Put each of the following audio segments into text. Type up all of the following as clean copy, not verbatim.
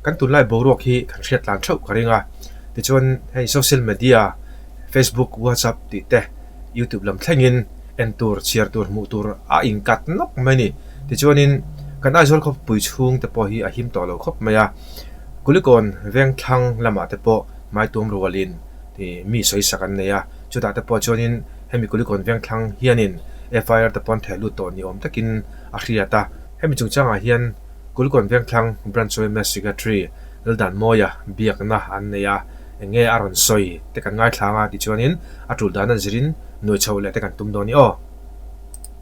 Kan tunlai boruak hi kan hriat tlan theuh ka ring a, tichuan hei social media Facebook, WhatsApp tih te YouTube lam thlengin en tur, chhiar tur, hmuh tur a inkat nawk mai a ni. Tichuanin kan Aizawl khawpui chhung te pawh hi a him tawh lo khawp mai a, Kulikawn vengthlang lamah te pawh hmaitum rualin mi sawisak an nei a, chutah te pawh chuanin hemi Kulikawn vengthlang hianin FIR te pawh an theh lut tawh ni awm takin a hriat a, hemi chungchangah hian Kulikawn vengthlang Branch yma Secretary Laldanmawia biakna an nei a, eng nge a rawn sawi te kan ngaithla ang a tichuanin a tul dan an zirin nuai chho leh te kan tum dawn i aw.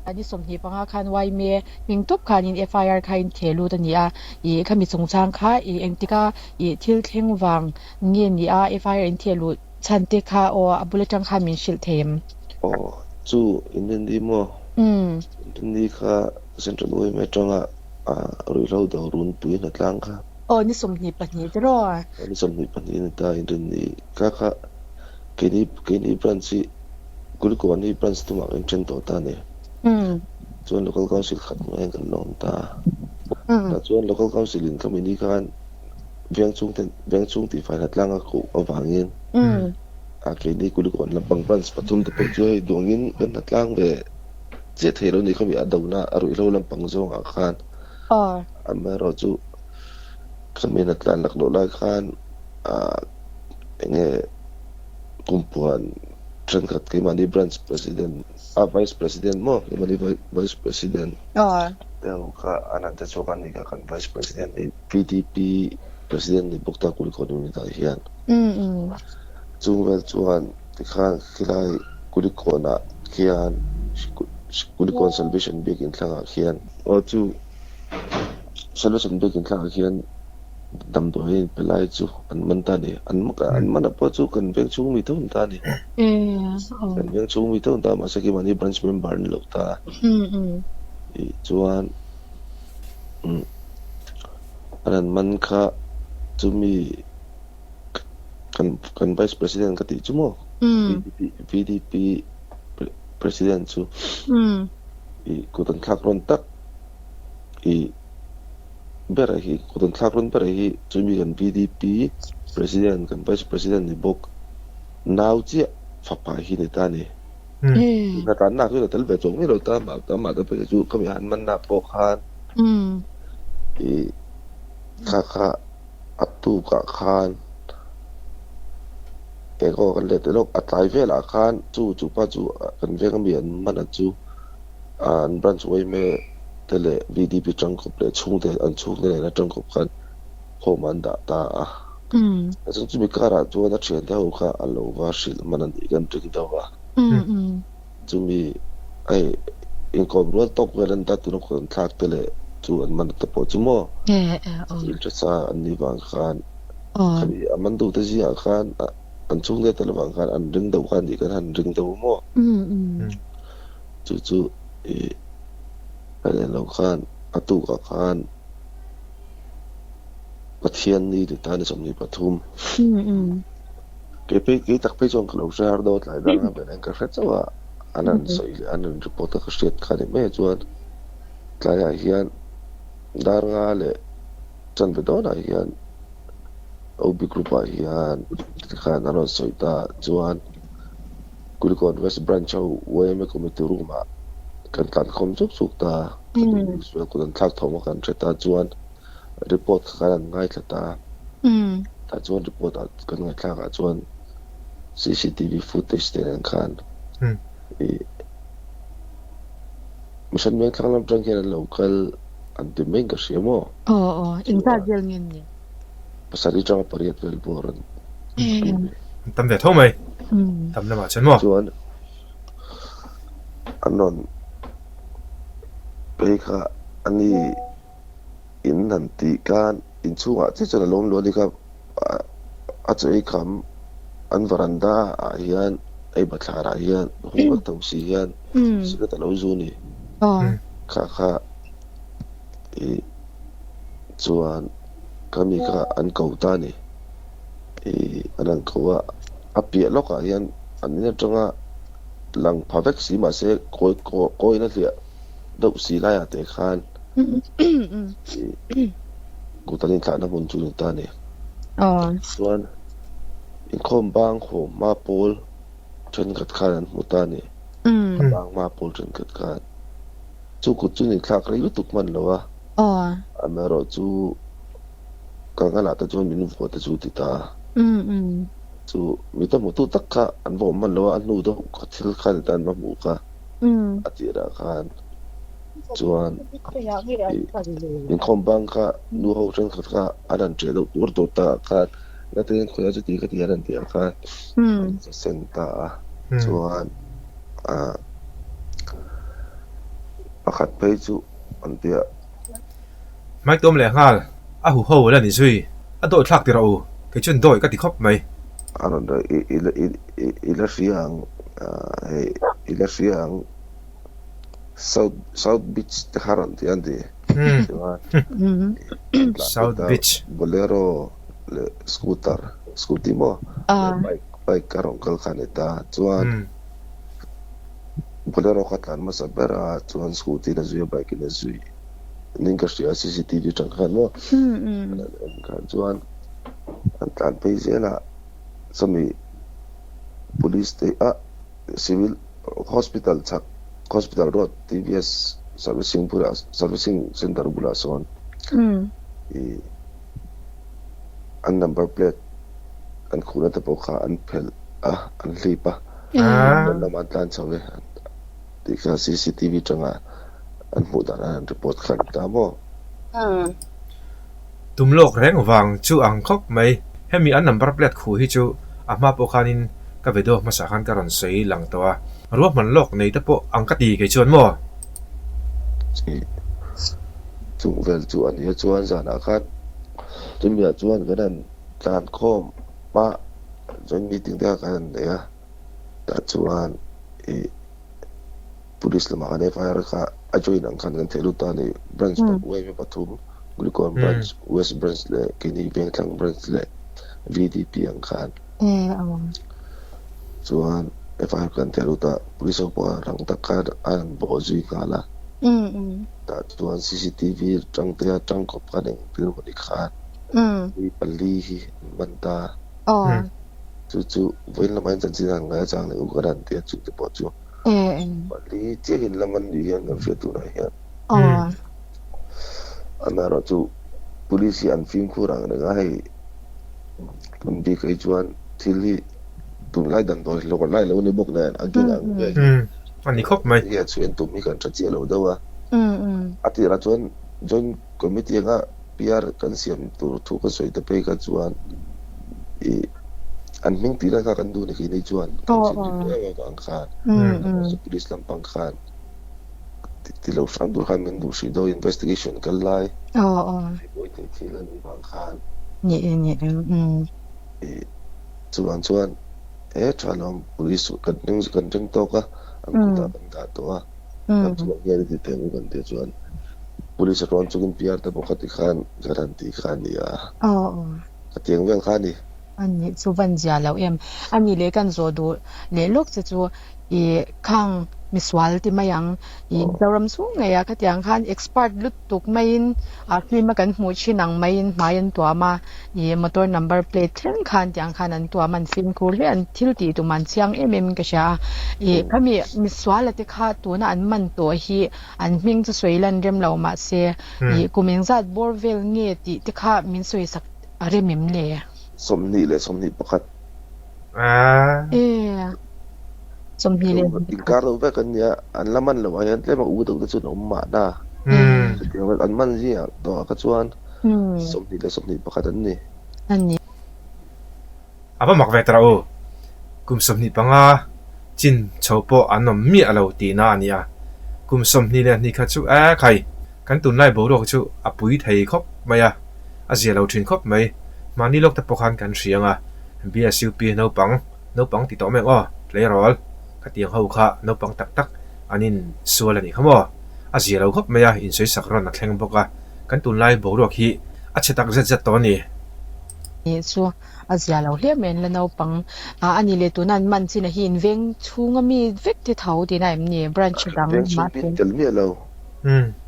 Ni 25 khan yma hming tawp khanin FIR kha in theh lut a ni a, ih khami chungchang kha ih engtika ih thil thleng vang nge ni a FIR in theh luh chhan te kha aw a bul atang khan min hrilh thei em? Aw chu Inrinni maw? Inrinni kha Central yma atanga ruihhlo do runpui hnatlang kha. Aw ni 22 tiraw? Aw ni 22 a ni ta Inrinni kha kha keini keini branch hi Kulikawn hi branch tumah kan then tawh ta a ni. Chuan Local Council khat hnuaiah kan la awm ta a. Tah chuan Local Council in khami ni khan veng chhung ten veng chhung tihfai hnatlang a koh avangin a keini Kulikawn lampang branch pathum te pawh chu hei duangin kan hnatlang ve chiah thei lo ni khami a dona a ruihhlo lampang zawngah khan amaherawhchu khami hnatlan laklawh lai khan eng nge kumpuan thenkhat keimahni branch president a vice president maw keimahni vice president te ho kha an han che chhuak a ni kha kan vice president hi VDP president ni bawk ta Kulikawn unit ah hian chung vel chuan tikhan khilai Kulikawn ah khian Kulikawn Salvation biakin thlangah khian aw chu Salvation biakin thlangah khian Damdawi in pe lai chu an man ta a ni. An an man a pawh chu kan veng chhung mi tho an ta a ni. Kan veng chhung mi tho an ta a mahse keimahni branch member an ni lo ta a. Tih chuan an han man kha chumi kan kan vice president ka tih chu maw VDP president chu ih kut an thlak rawn tak ih Ber hi kut an thlak rawn ber hi chumi kan VDP President kan Vice President ni bawk nau chiah fapa hi ni ta a ni. Hnatanna chu la tel ve chuang miah lo ta mah ta mah te pawh hi chu khami han manna pawh khan ih kha kha a tukah khan eng aw kan let lawk a tlai velah khan chu chu pa chu kan veng ami an man a chu. An branch yma te leh VDP tangkawp leh chhungte an chhungte nena tangkawp khan home an dah ta a. Chuan chumi karah chuan a thiante ho kha a lo va hrilh hman a nih kan ring deuh a. Chumi hei inkawm rual tawk vel an dah tuna kut an thlak te leh chu an man te pawh chu maw interest a an nih vang khan khami a man duhte zingah khan an chhungte tel avang khan an ring deuh kha a nih kan han ring deuh maw. Chu chu ih ka len loh khan a tukah khan Pathian ni ni ta ni 23 kei phei kei tak phei chuan ka lo hre har dawn tlai dang a ber ang ka hre chauh a an han sawi leh an rawn report a ka hriat kha ni mai chuan tlaiah hian dar nga leh chanve dawnah hian OB group ah hian tikhan an rawn sawi ta chuan. Kulikawn West Branch ho yma Committee room ah kan tlan khawm zuk zuk ta a, kan insual kut an thlak thawm a kan hre ta chuan report kha kan han ngaithla ta a, tah chuan report ah kan ngaihthlak ah chuan cctv footage te nen khan ih Mission Vengthlang lam tang hian an lo kal an ti mai in ka hria maw? Aw aw, engzat vel nge ni? Pasarih tanga pariat vel bawr an An tam ve tho mai. Tam lamah chuan maw? Chuan an rawn phei kha a ni in han tih khan inchhungah chiah chuan a lawm luah a ni kha a chaw ei kham an varanda ah hian ei bathlar ah hian hung vek tho si hian cigarette a lo zu a ni. Kha kha ih chuan ka mi kha an ko ta a ni. Ih an han ko a, a piah lawkah hian an in atanga lang pha vek si mahse kawi kawiin a hliah deuh si laiah te khan ih Kut an inthlahna hmun chu ni ta a ni. Chuan inkhawm bang haw hma pawl thenkhat khan an hmu ta a ni. A bang hma pawl thenkhat khan. Chu kut chu ni thlak rei lutuk hman lo a. Amaherawhchu ka ngalah te chuan min vuah te chu ti ta a. Chu mita hmutu tak kha an va awm hman lo a, a hnu deuh thil kha ni ta an va hmuh kha a tirah khan. Chuan inkhawm bang kha nu ho thenkhat kha an han ṭeh deuh tur tur ta ah khan natin khawiah chuti ka ti an han tih ah khan an sen ta a. Chuan ah pakhat phei chu an ti a. Hmaitawm leh nghal a hu ho la ni zui a dawi thlak ti rawh u kei chuan dawi ka ti khawp mai. A rawn i i la hria ang hei i la hria ang. South South Beach te kha rawn ti an ti. Chuan an tlan South ta Beach. Bolero leh scooter scooty maw leh bike bike a rawn kal kha a ni ta. Chuan Bolero kha tlan hmasa ber a chuan scooty in a zui a bike in a zui ning ka hria CCTV atang khan maw an han en khan chuan an tlan phei zel a chumi police te ah Civil Hospital chhak Hospital Road TVS Servicing bulah Servicing Center bulah sawn ih an number plate an khuhna te pawh kha an phelh a an hlip a an lamah an tlan chho e tih kha CCTV tanga an hmuh dan an report kha a ni ta maw? Tum lawk reng vang chu ang khawp mai. Hemi an number plate khuh hi chu a hma pawh khanin ka video hmasa khan ka rawn sawi lang tawh a. Ruahman lawk nei te pawh ang ka ti kei chuan maw? Chung vel chu a nia chuan zanah khan chumi ah chuan kan han tlan khawm a joint meeting te kha kan han nei a tah chuan ih Police lamah kan FIR kha a join ang khan kan theh lut ta a ni. Branch YMA pathum, Kulikawn Branch, West Branch leh Keini Vengthlang Branch leh VDP ang khan. Chuan FIR kan theh lut a, Police ho pawh rang tak khan a rawn bawh zui nghal a. Tah chuan CCTV tang te a tang kawp khan eng thil emaw ni khan mi pali hi an man ta. Chu chu vawiin lamah hian chanchin han ngai a chang leh u ka ran ti a, chungte pawh chu. Pali chiahin lam an nih hian kan hriat tunah hian amaherawh chu police hi an fimkhur ang reng a hei tun bik ah hi chuan thil hi tunlai damdawi hlawr lai lo a ni bawk nen a keng ang vel hi a ni khawp mai hi a chhuan tum hi kan tha chiah lo deuh a a tirah chuan joint committee anga PR kan siam tur thu ka sawi ta phei kha chuan ih an hming tih lai kha kan duh ni khi ni chuan kan thinrim em em avang khan police lampang khan ti lo hrang tur khan min duh hrih deuh investigation kal lai buai thei thil a nih vang khan ih chuvang chuan he tha lawm police kan kan ring tawk a an kutah kan dah tawh a. Kan chhuak hian i ti teh ang kan tih chuan Police a rawn chungin PR te pawh kha ti khan ka han tih kha a ni a. Ka tiang vel kha a ni. A nih chu van zia lo em. A nih leh kan zawh duh leh lawk che chu i khang misual ti mai ang. I Mizoram chhung ngei ah khatiang khan expert lutuk maiin a film a kan hmuh thin ang maiin hmai an tuam a. I motor number plate thleng khan tiang khan an tuam an fimkhur hle an thil tih tum an chiang em em in ka hria a. I khami misuala te kha tuna an man tawh hi an hming chu sawi lan rem lo mahse i kum engzat bawr vel nge tih te kha min sawi sak a rem em le? 21. E 21. Inkar deuh vek an nia, an la man loh ah hian tlem a u deuh te chuan a awm mahna. Chutiang vel an man zingah tawh ah kha chuan 21 an ni. A ni. A va mak ve ta rawh u. Kum 25 chin chho pawh an awm miah lo tihna a ni a. Kum 22 kha chu e khai, kan tunlai boruak chu a pui thei khawp mai a, a zia lo thin khawp mai. Mahni lawk te pawh khan kan hria ang a, BSUP naupang, naupang ti tawh mai ang aw, tleirawl, khatiang ho kha naupang tak tak an insual a nih kha maw? A zia lo khawp mai a, insawisak rawn a thleng bawk a. Kan tunlai boruak hi a chhe tak zet zet tawh a ni. Nih chu a zia lo hle mai an la naupang a a ni leh tuna an man chin a hi in veng chhunga mi vek te tho tihna em ni branch dang Veng chhung mahse. pin tel miah lo.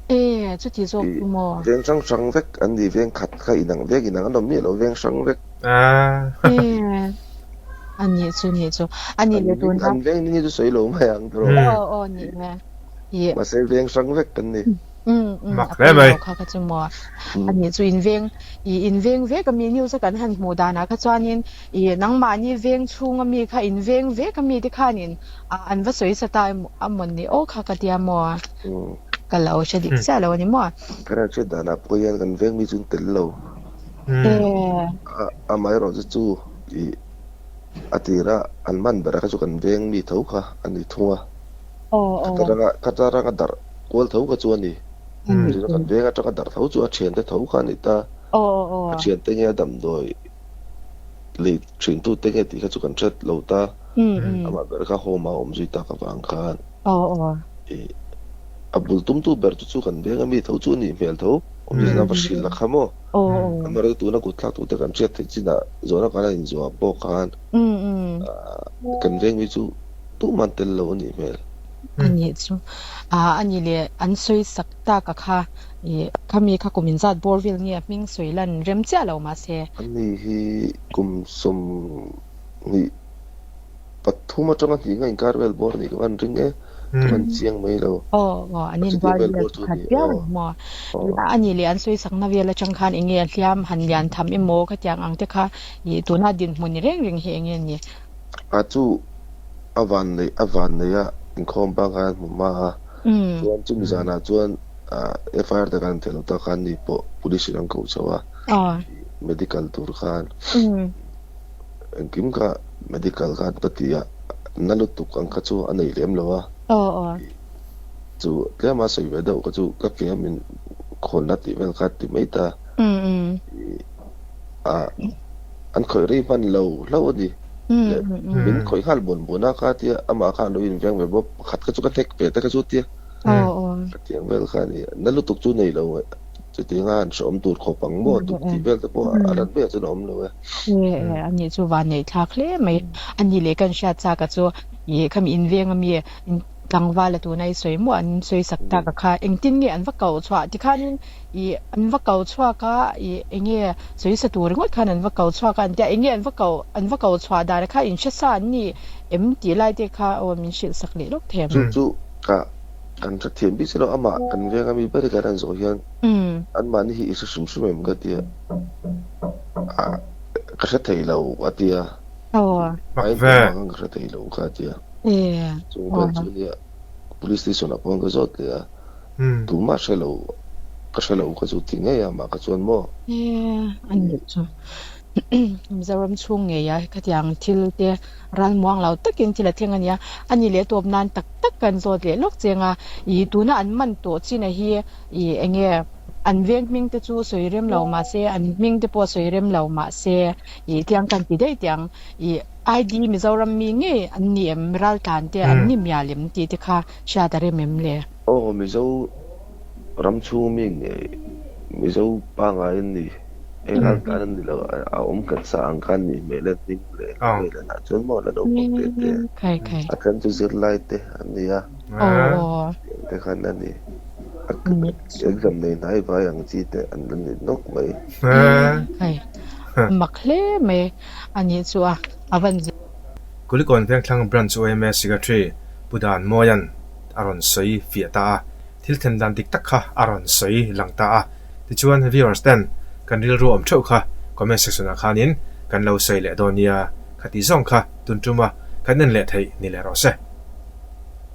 E, chuti zawk I chu maw? Veng hrang hrang vek an ni, veng khat kha inang vek inang an awm miah lo, veng hrang vek. Ah. E, a nih chu nih chu. A nih An leh hming tuna. an veng hming hi chu sawi lo mai ang tawh. Aw aw ni e. I. Mahse veng hrang vek kan ni. Umm umm Mak a hle pawi mai. lo kha kha chu maw. A nih chu in veng i in veng vek a mi news a kan han hmuh danah kha chuanin i nangmahni veng chhung a mi kha in veng vek a mi te khanin an va sawi sa ta emaw a mawn ni aw kha ka tia maw. Ka lo hre dik chiah lo a ni maw. Kan han hriat danah pawh hian kan veng mi chu an tel lo. A amaherawhchu chu i a tira an man ber a kha chu kan veng mi tho kha a ni thung a. Khata ranga khata ranga darh kual tho kha chu a ni. Tuna kan veng atanga darh tho chu a thiante tho kha a ni ta. A thiante nge a damdawi lei thintute nge tih kha chu kan hret lo ta. Amah ber kha home a awm zui tak avang khan i a bul tumtu ber chu chu kan veng ami tho chu a nih hmel tho. Awmzia va hrilh la kha maw. Amaherawhchu tuna kut thlaktute kan hriat theih chinah zawhna kan a inzuah pawh khan kan veng mi chu Tuman tel lo a nih hmel. A nih chu. Aa a nih leh an sawi sak tak a kha ih khami kha kum inzat bawr vel nge a hming sawi lan rem chiah lo mahse. A ni hi kum 23 atanga hnih nga inkar vel bawr a nih ka van ring e, ka van chiang mai lo. Aw aw an A in chuti rual vel vel bawr chu a pakhat ni viau aw ang maw. aw. A nih leh an sawi sakna vel atang khan eng nge a hliam han lian tham emaw khatiang ang te kha ih tuna dinhmun ni reng reng hi eng nge ni. A chu a van neih a van neih a inkhawm bang khan hmu hma a, chuan chumi zanah chuan FIR te khan an theih loh tak khan ni pawh police in an koh chho a, medical tur khan engkim kha medical khan ka ti a, na lutuk ang kha chu a nei lem lo a, chu tlema sawi ve deuh kha chu ka ke a min khawnna tih vel kha ti mai ta. A an khawih rei hman lo hlauh a ni. Leh min khawih nghal buan buan a kha tia amah kha an lo inveng ve bawk. Pakhat kha chu ka hnek ve te kha chu tia ka tiang vel kha a ni. Na lutuk chu nei lo chutianga an hrehawm tur khawp ang maw tuk tih vel te pawh a ran ber chuan a awm lo e. A nih chu van neih thlak hle mai. A nih leh kan hriat chak a chu ih khami inveng ami tlangval a tuna i sawi maw an sawi sak tak a kha engtin nge an va koh chhuah tikhanin Ih, an va ko chhuak a, ih, enge sawi sa tur ringawt khan an va ko chhuak a, an tia enge an va ko, an va ko chhuah dan kha in hre sa an ni em tih lai te kha aw min hrilh sak leh lawk thei ang. Chu chu ka kan hre thiam bik si lo, amah kan veng ami ber hi kan han zawh hian anmahni hi i hre hrim hrim em ka tia, ah ka hre thei lo a tia, Mak a ve. inpawh vang khan ka hre thei lo kha a tia, chung vel chu nia police station ah pawh ka zawt leh a. Tumah hre lo, ka hre lo ka chu ti ngei a, mah ka chuan maw? E, a nih chu. Mizoram chhung ngei a khatiang thil te ralmuang lo takin thil a thleng a nia. A ni leh tawp nan tak tak kan zawt leh lawk cheng a, ih tuna an man tawh chin a hi ih eng nge an veng hming te chu sawi rem lo mahse an hming te pawh sawi rem lo mahse ih tiang kan ti daih tiang ih ID Mizoram mi ngei an ni em raltlan te an ni mial em tih te kha hriat a rem em le? Aw Mizo ram chhung mi nge Mizo pangngai an ni hei raltlan an ni lo a awm khat sa ang khan nih hmel e hming leh lam vel ah chuan maw la naupang te te a then chu zirlai te an ni a tiang te khan a ni exam nei hnai vai ang chi te an la ni nawk mai. Mak hle mai a nih chu a a van zir. Kulikawn Vengthlang Branch OMA Secretary Pu Dan Mawian a rawn sawi fiah ta a, thil thlen dan dik tak kha a rawn sawi lang ta a. Tichuan viewers ten kan rilru awm theuh kha comment section ah khanin kan lo sawi leh dawn nia, khati zawng kha tun tuma kan en leh theih ni leh rawh se.